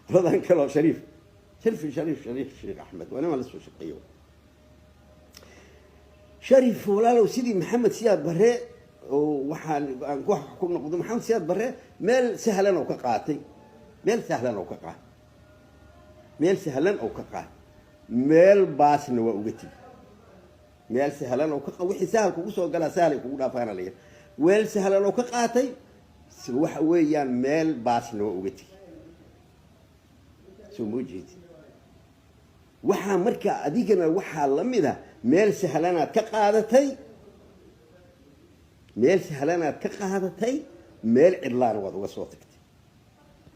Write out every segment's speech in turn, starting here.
Qoladan kaloo Shariif, Shariif, Shariif, Shariif Sheekh Axmed waa niman la soo shaqeeyo. Shariif, walaalow, sidii Maxamed Siyaad Barre oo waxaan aan wax ku noqdo, Maxamed Siyaad Barre meel sahlan oo ka qaatay, meel sahlan oo ka qaatay, meel sahlan oo ka qaatay, meel baasna waa uga tegi. Meel sahlan oo ka, wixii sahal kugu soo galaa sahlay kugu dhaafaana la yidhi. Meel sahlan oo ka qaatay waxa weeyaan meel baasna waa uga tegi. Soo moo jeedi? Waxaa marka adigana waxaa la mid a, meel sahlanaad ka qaadatay, meel sahlanaad ka qaadatay, meel cidlaana waad uga soo tagtay.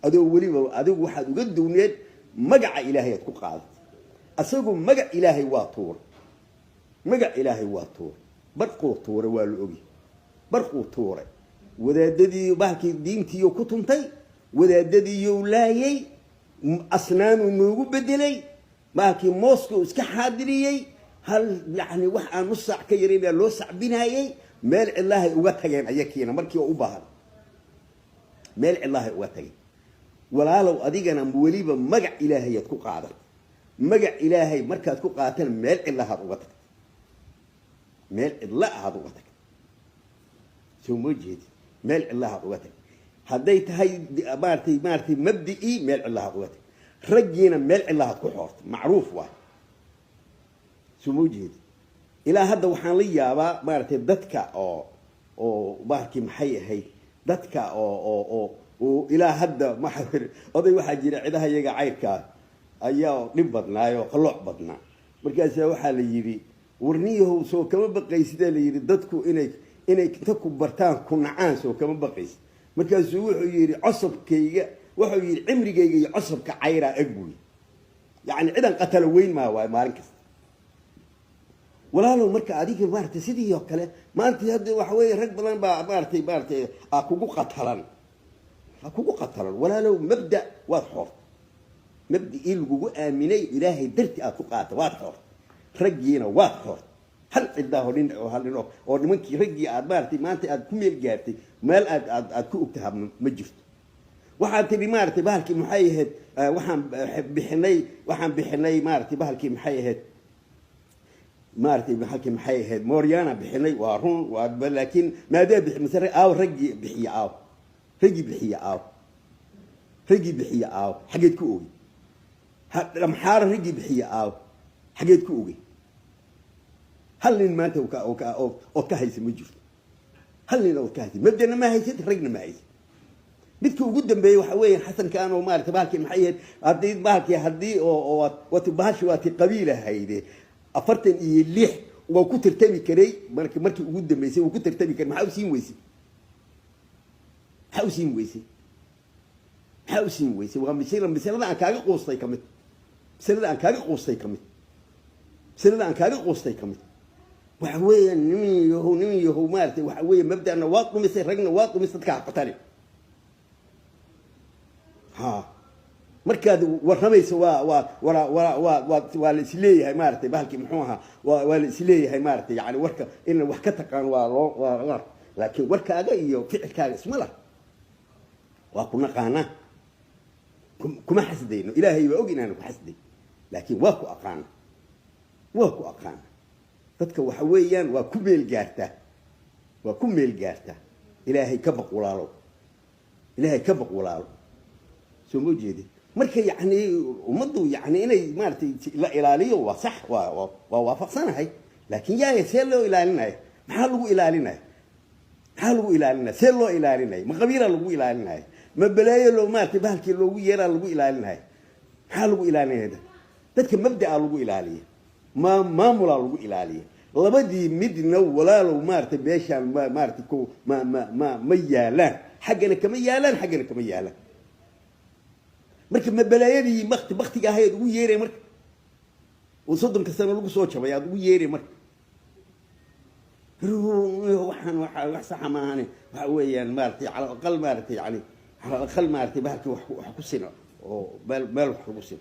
Adoo weliba adigu waxaad uga duwneed magaca Ilaahay aad ku qaadatay. Asagu magac Ilaahay waa tuuray, magac Ilaahay waa tuuray, barquu tuuray, waa la ogi, barquu tuuray. Wadaadadii bahalkii diintiiyo ku tuntay, wadaadadiiyou laayay, asnaamuu noogu bedelay, bahalkii mooska iska xaadiriyey. Hal yani wax aan nus saac ka yarayn baa loo sacbinaayey. Meel cidlaahay uga tageen ayakiina markii oo u baahan, meel cidlaahay uga tageen. Walaalow, adigana weliba magac Ilaahayaad ku qaadatay. Magac Ilaahay markaad ku qaatana meel cidlahaad uga tagtay, meel cidla ahaad uga tagtay. Soo moo jeedi? Meel cidlahaad uga tagtay. Hadday tahay maaratay mabdi'ii, meel cidlahaad uga tagtay. Raggiina meel cidlahaad ku xoortay, macruuf waay. Soo moo jeedi? Ilaa hadda waxaan la yaabaa maaratay dadka oo bahalkii maxay ahayd, dadka oo ilaa hadda maa oday waxaa jira cidaha iyaga cayrkaa ayaa dhib badnaay oo qalooc badnaa. Markaasa waxaa la yidhi, "Warniyahow, soo kama baqaysidee?" la yidhi, "dadku inay inta ku bartaan ku nacaan, soo kama baqaysid?" Markaasuu wuxuu yidhi, "Cosobkayga," wuxuu yidhi, "cimrigayga iyo cosobka cayraa eg buy, yacni cidan qatalo weyn maa waay maalin kasta." Walaalow, marka adiga maaratay sidii oo kale maanta hadda waxa weeye rag badan baa maaratay a kugu qatalan, ha kugu qatalan. Walaalow, mabda waad xoortay, mabdicii lagugu aaminay Ilaahay darti aad ku qaata waad xoortay, raggiina waad xoortay. Hal cidaaho nin oo hal nin oo nimankii raggii aad maaratay maanta aad ku meel gaartay, meel aad ku ogtaha ma jirto. Waxaad tidhi maaratay bahalkii maxay ahayd, waxaan bixinay, waxaan bixinay maaratay bahalkii maxay ahayd, maaratay bahalkii maxay ahayd, mooryaana bixinay. Waa run, waa laakiin maadee bixi mise aaw raggii bixiya, aaw raggii bixiya, aaw raggii bixiya, aaw xageed ku ogey? Dhamxaara raggii bixiya aaw, xageed ku ogey? Hal nin maanta ood ka haysa ma jirto. Hal nin ood ka haysa, mabdana ma haysid, ragna ma haysid. Midka ugu dambeeyey waxa weeya Xasankaan oo maarata bahalkii maxay ahayd, haddii bahalkii haddii oo wati bahashi waati qabiil ahayde, 46 waa ku tartami karay. Markii ugu dambeysay wuu ku tartami karay. Maxaa u siin weysay? Maxaa u siin weysay? Maxaa u siin weysay? Waa masalada aan kaaga quustay kamid, masalada aan kaaga quustay kamid, masalada aan kaaga quustay kamid. Waxa weeyaan, nin yahow, nin yahow, maaratay waxa weeye mabda'na waad dhumisay, ragna waad dhumisay. Dadka haqatali ha markaad warramayso waa la isleeyahay maaratay bahalkii muxuu ahaa, waa la isleeyahay maaratay yani warka in wax ka taqaan waa loo waa, laakiin warkaaga iyo ficilkaaga isma lah. Waa ku naqaanaa, kuma xasdayno. Ilaahay baa og inaanu ku xasday, laakiin waa ku aqaana, waa ku aqaana. Dadka waxa weeyaan waa ku meel gaartaa, waa ku meel gaartaa. Ilaahay ka baq, walaalo. Ilaahay ka baq, walaalo. Soo ma jeedin? Marka yacni ummaddu yani inay maaratay la ilaaliyo waa sax, waa waafaqsanahay. Laakiin yaaya see loo ilaalinaya? Maxaa lagu ilaalinaya? Maxaa lagu ilaalinaya? See loo ilaalinaya? Ma qabiilaa lagu ilaalinaya? Ma balaayo loo maaratay bahalkii loogu yeeraa lagu ilaalinaya? Maxaa lagu ilaalinaya? Dadka mabda'a lagu ilaaliya, ma maamulaa lagu ilaaliya? Labadii midna, walaalow, maaratay meeshaan ma maaratay ku ma yaalaan, xaggana kama yaalaan, xaggana kama yaalaan. Marka ma balaayadii baktiga ahayd ugu yeeray marka oo 30-ka sano lagu soo jabay aad ugu yeeray? Marka waxaan waa wax saxa maahane. Waxa weeyaan maaratay cala aqal maaratay yani cala aqal maaratay bahalkii wax ku sino oo meel wax lagu sino.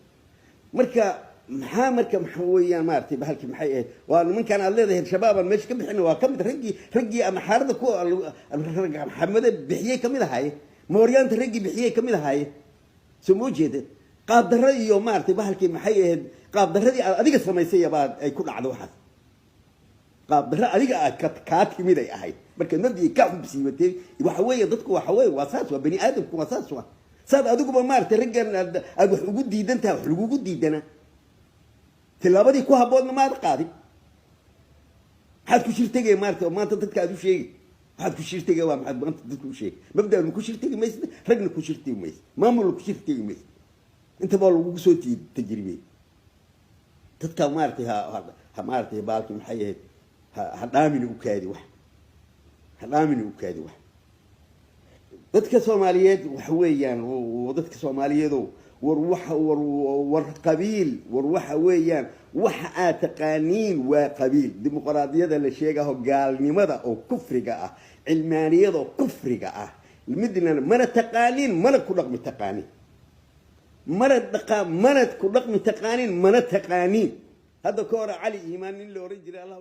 Marka maxaa, marka maxaa weeyaan maaratay bahalkii maxay ahayd, waa nimankaan aad leedahay Shabaabaan meesha ka bixina, waa kamid raggii ama xaarada ku xamada bixiyey kamid ahaaye, mooryaanta raggii bixiyey kamid ahaaye. Soo ma jeedad? Qaabdarro iyo maaragtay bahalkii maxay ahayd, qaabdarradii aad adiga samaysay baad ay ku dhacdo. Waxaas qaabdarro adiga aad ka kaa timid ay ahayd. Marka nabdigii ka xubsiibatay waxa weeye, dadku waxa weeye waa saas, waa bani aadamku, waa saas. Waa saad adiguba maaragtay raggan aad wax ugu diidan tahay, wax lagugu diidanaa. Tillaabadii ku habboodna maad qaadin. Maxaad ku shirtegaya maarata maanta dadka aad u sheegi? Waxaad ku shirtegaya waa maxaad maanta dadka u sheegi? Mabda'na ku shirtegi maysid, ragna ku shirtegi maysid, maamulna ku shirtegi maysid. Intaba lagugu soo tajribey. Dadka maaragtay ha maaragtay baalki maxay ahayd, ha dhaamina u kaadi, wax ha dhaamina u kaadi. Wax dadka Soomaaliyeed waxa weeyaan, dadka Soomaaliyeedow, war waxa war qabiil, war waxa weeyaan waxa aad taqaaniin waa qabiil. Dimuqraadiyada la sheegaho, gaalnimada oo kufriga ah, cilmaaniyada oo kufriga ah, midnana mana taqaaniin, mana ku dhaqmi taqaaniin, mana dhaqa, mana ku dhaqmi taqaaniin, mana taqaaniin. Hadda ka hore Cali Iimaan nin la oran jiray, Allah.